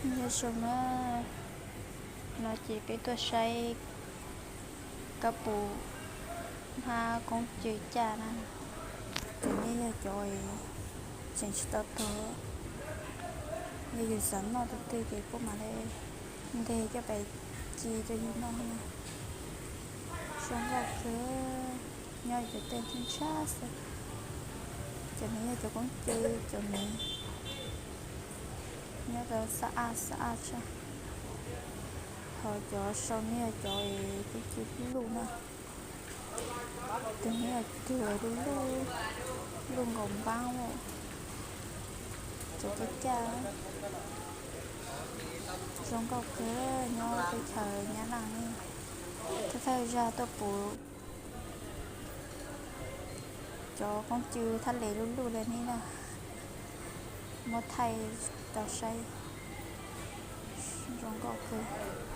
Nyob zoo na, no ces peb tuaj saib kab pum hmab koob cw caj na. Cov nej yog cov tseem tsis tau tuag, yog yus xav noj tus twg ces kuj mam li nteg coj pais ci rau yus noj na. Zoo nkauj kawg, nyob cov tej ntshab ntshab xwb. Cov no yog cov koob cw, cov no nyob rau xab ab xab ab tshaj. Ho cov sau no yog cov koob cw luj na. Tus no yog tus luj luj, luj nkaus npaab. Cov caj caj zoo nkauj kawg, nyob teb chaws Nyab Laj ne. Thawj thawj zag tuaj pum cov koob cw thaj les luj luj li ne na, muab thaij rau saib. Zoo nkauj kawg.